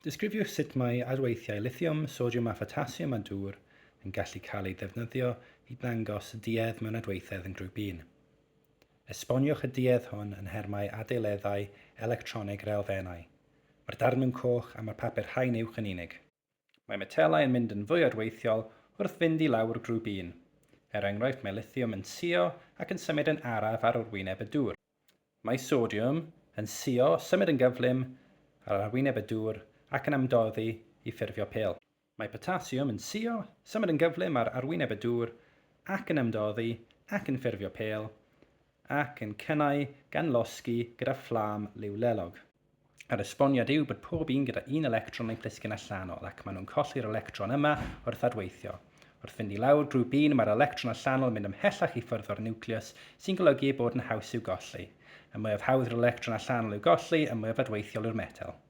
Disgrifiwch sut mae adweithiau lithiwm, sodiwm a photasiwm a dŵr yn gallu cael eu ddefnyddio i ddangos y duedd mewn adweithedd yn grŵp 1. Esboniwch y duedd hwn yn nhermau adeileddau electronig yr elfennau. Mae'r darnun coch a mae'r papur haen uwch yn unig. Mae metelau yn mynd yn fwy adweithiol wrth fynd i lawr grŵp 1. Er enghraifft, mae lithiwm yn suo ac yn symud yn araf ar arwyneb y dŵr. Mae sodiwm yn suo, symud yn gyflym ar arwyneb y dŵr ac yn ymdoddi i ffurfio pêl. Mae potasiwm yn suo, symud yn gyflym ar arwyneb y dŵr ac yn ymdoddi ac yn ffurfio pêl, ac yn cynnau gan losgi gyda fflam liw lelog. Yr esboniad yw bod pob un gyda un electron neu plisgyn allanol ac maen nhw'n colli'r electron yma wrth adweithio. Wrth fynd i lawr grŵp un, mae'r electron allanol yn mynd ymhellach i ffwrdd o'r niwclews, sy'n golygu ei bod yn haws i'w golli. Y mwyaf hawdd yw'r electron allanol i'w golli, y mwyaf adweithiol yw'r metel.